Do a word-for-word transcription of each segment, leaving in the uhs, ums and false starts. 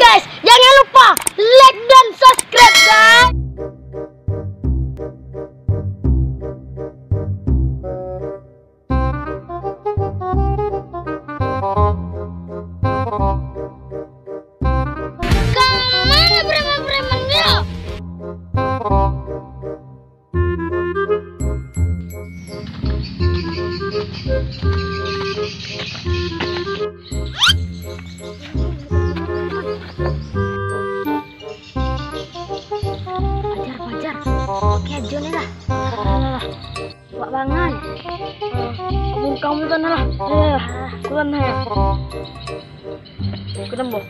Guys, jangan lupa like dan subscribe, guys. Kemana preman-preman nyo? Pajar, pajar. Oke, ajo ni lah. Alah, alah, alah. Wak bangan. Bungkang tu tanah lah. Alah, alah. Kulan lah ya. Kulan boh.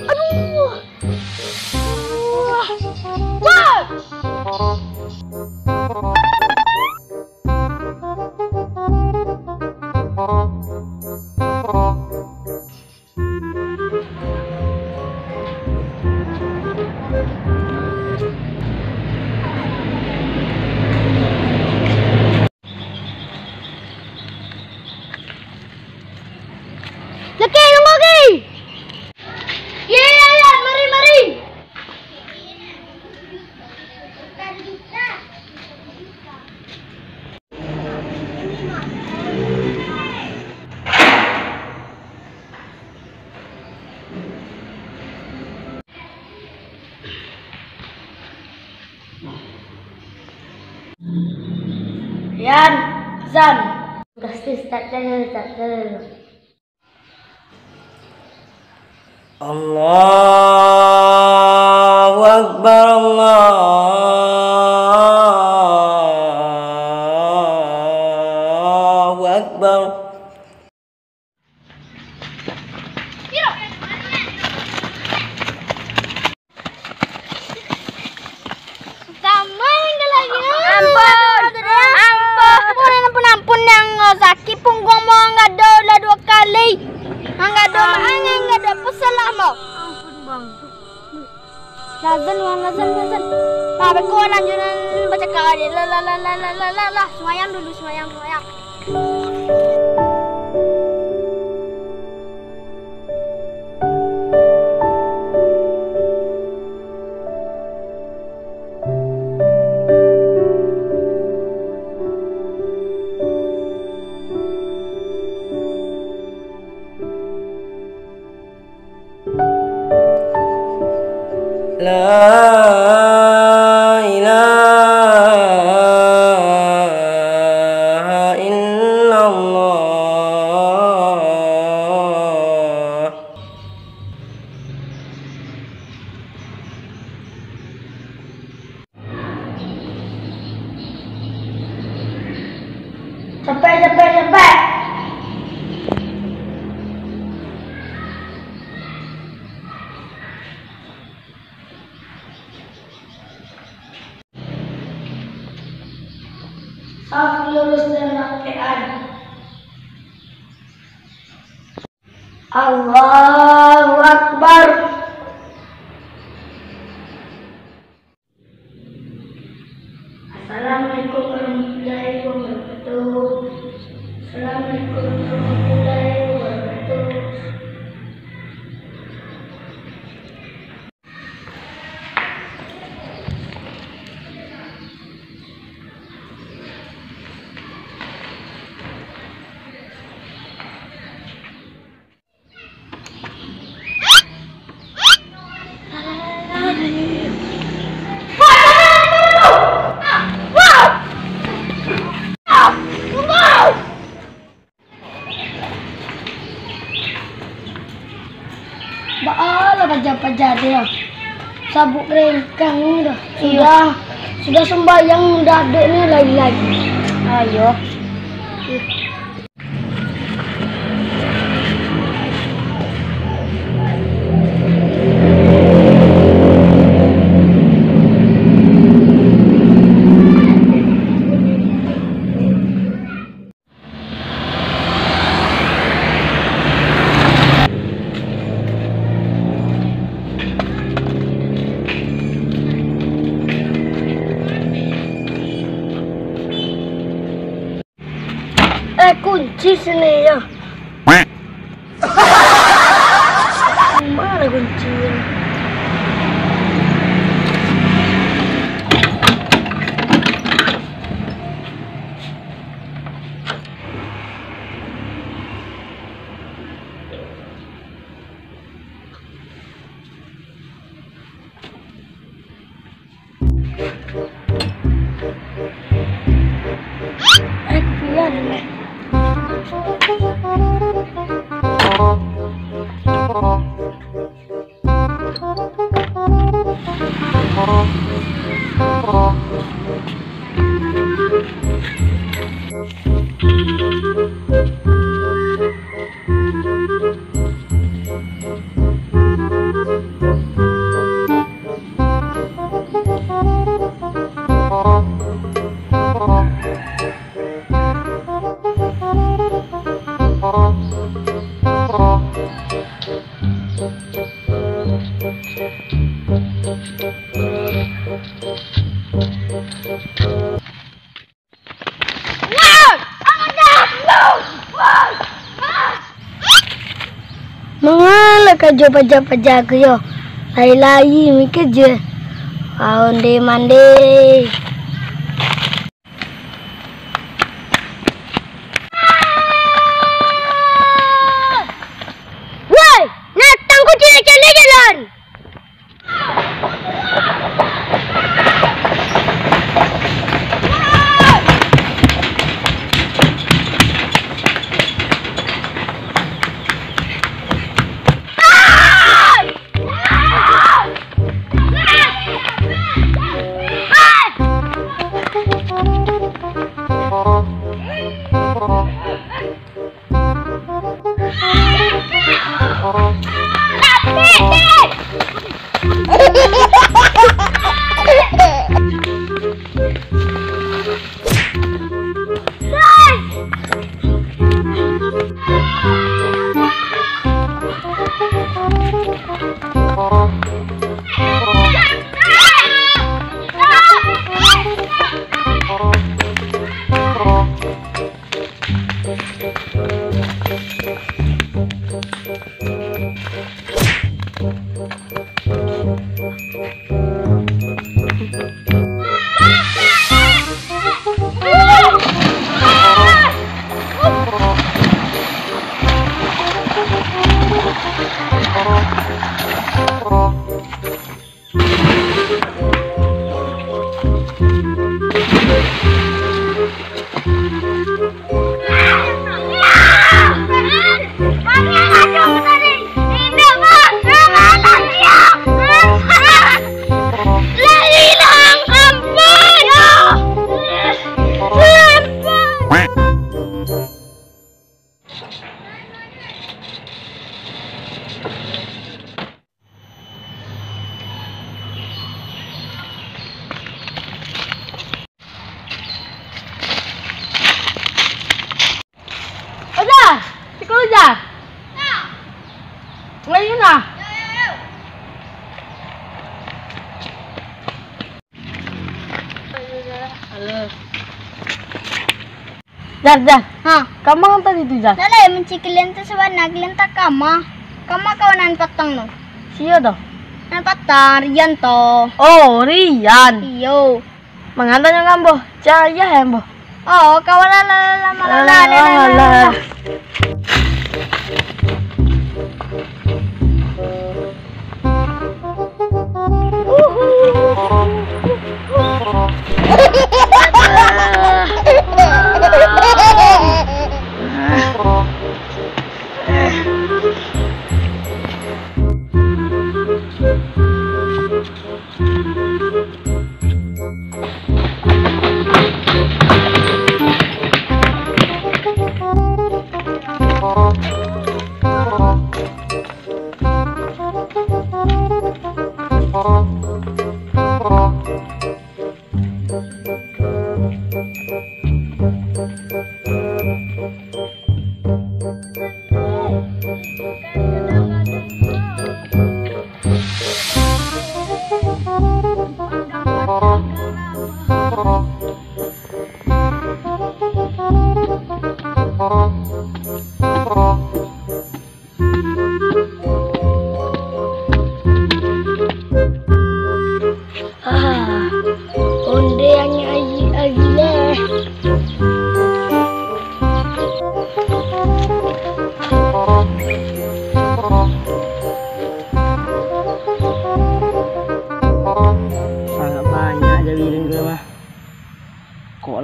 Aduh. Wah. Wah. Laki, tunggu, Ki! Iya, iya, iya, mari, mari! Yan, Zan. Kasih start dulu, start dulu. Allahu Akbar, Allahu Akbar. Ampun, ampun, ampun, ampun, ampun, yang sakik pungguang mo, nggak ado lah duo kali. Nggak ado maaf, nggak ado pesalah mo. Ampun, Bang. Lazan, Bang, lazan, lazan. Nah, beko lanjutan bacakak tadi. Lah, lah, lah, lah, lah, lah, lah, lah. Sumayang dulu, sumayang, sumayang. La ilaha illallah. Capek, capek, capek. Saf lurus dan rapian. Allahu Akbar. Assalamualaikum warahmatullahi wabarakatuh. Assalamualaikum warahmatullahi wabarakatuh. Baalah paja-paja tu lah. Sabuk rengkang ni dah. Iyo. Sudah, sudah sumbayang, dadek ni lai-lai. Ayo. Kunci sini yo. Mana kunci? Mangalah kajo paja-paja ko yo? Lai-lai mikir je. Onde mande. Woi, natang ko cilik-cilik jalan. Oja, siko Oja. Lai nah. Halo. Jar, Jar. Ha. Kama tadi tu, Jar? Dah lah, mancari kalian tu sabana, kalian tak kama. Kama kawan nan patang tu? Sia tu? Nan patang, Rian tu. Oh, Rian. Iyo. Mangana nyo ambo? Cayah ambo. Oh, kawan lah, lah, lah, lah, lah, lah, lah, lah, lah, lah.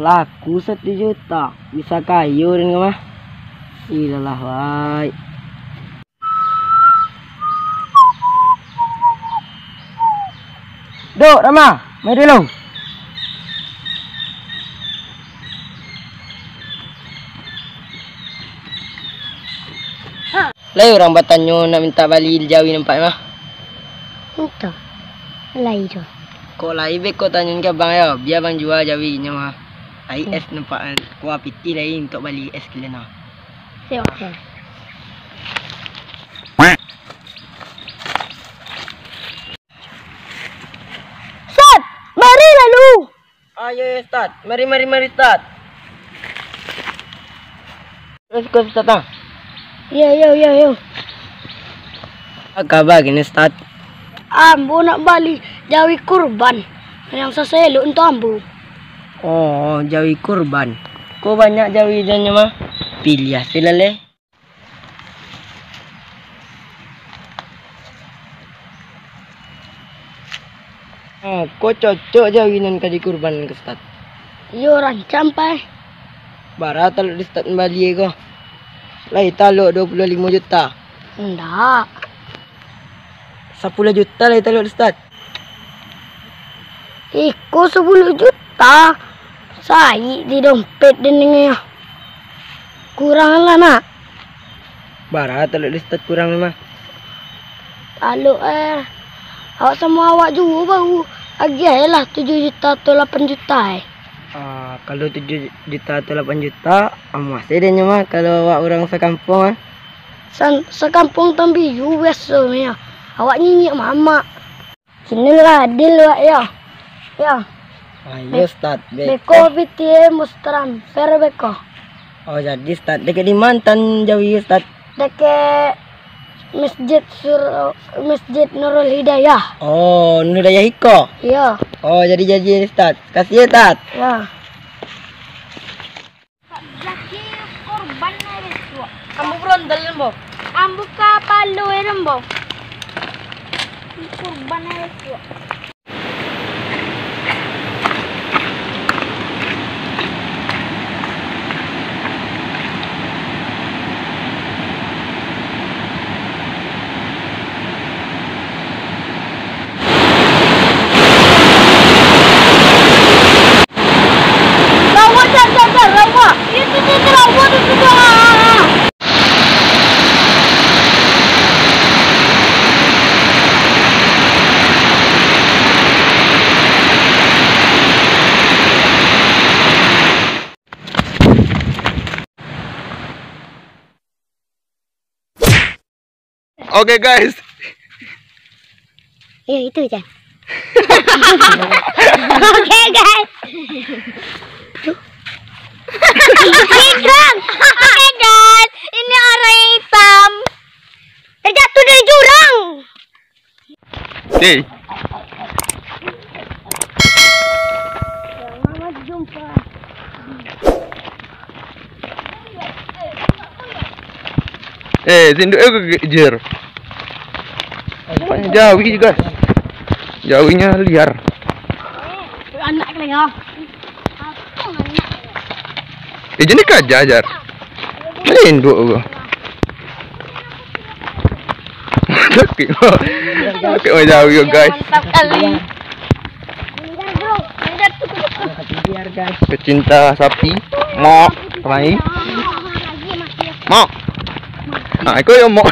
Laku satu juta, bisa kayo den ko mah. Iyolah, wai. Duk, Rama, mari dulu. Lai urang batanyo nak mintak bali jawi nampak mah. Entah. Lai tu. Kok lai beko tanyoan ka abang yo, bia abang jua jawinyo mah. Lai es nampak kuah pitih lai untuak bali es kalian mah. Siap, siap. Sat, mari lalu. Ah, yo, yo, Ustaz. Mari, mari, mari, Ustaz. Terus, terus, Ustaz, ah. Yo, yo, yo, yo. Apa kaba kini, Ustaz? Ambo nak bali jawi kurban. Nan saselok untuak ambo. Oh, jawi kurban. Ko banyak jawi jannyo mah. Piliah se lah, leh. Oh, ko cocok jawi nan ka dikurbankan, Ustaz. Iyo, rancak, Pai. Bara talok di Ustaz mambali ko? Lai talok dua puluah limo juta? Indak. Sapuluah juta lai talok di Ustaz. Iko sapuluah juta, saik di dompet den dengar. Kurang lah, nak. Bara talok di Ustaz kurang ni mah? Talok, eh. Awak samo awak juo baru agiah lah tujuah juta atau lapan juta, eh. Ah, kalau tujuah juta atau lapan juta, amuah se den nyo mah kalau awak urang sakampuang, ah. San-, sakampuang tambiu biasonyo. Awak nyinyik mamak. Kini lah adil wak yo. Yo. Ah, iyo, Ustaz. Be-, beko pitih mustahil beko. Oh, jadi, Ustaz, dakek di ma tan jawi, Ustaz? Dakek Masjid Sur-, Masjid Nurul Hidayah. Oh, Nurul Hidayah iko? Iyo. Oh, jadi, jadi, Ustaz. Kasih ya, Ustaz. Yo. Zaki kurban ai bisuak. Ambo brondol den, Bo. Ambo kapalo ai den, Bo. Kurban ai bisuak. Rawa, jar, jar, jar, rawa. Itu tu, tu, rawa tu, tu, tu. Ah, ah, ah. Oke, guys. Iyo, itu, Jan. Oke, guys. Hitam. Oke, guys. Ini orang yang hitam. Terjatuh dari jurang. Hei. Eh, sendok eh, jer. Banyak jawi, guys. Jawinya liar. Anak kalian. Eh, jadi kaja, jar. Sendok ko. Sakik, Mak. Sakik, Mak, jawi, guys. Mantap kali. Pecinta sapi, Mok, kemari. Mok. Ah, iko yo, Mok.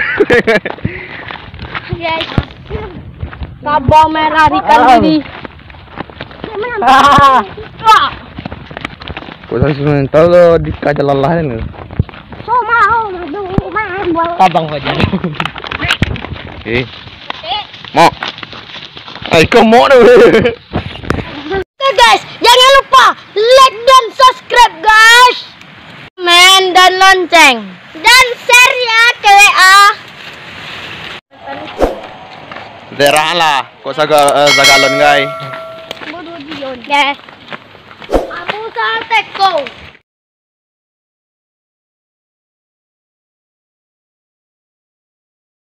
Guys. Kabau merarikan diri. Kok saya sebentar lo dikaja lelah ni. So mau madu main bola. Tabang saja. Eh. Mok. Ai, kau mok dah. Oke, guys, jangan lupa like dan subscribe, guys. Komen dan lonceng. Dan share ya ke W A. Zerah lah, kok saga-, eh, sagalon, guys. Bodoh Dion. Yes. Abu Sateko.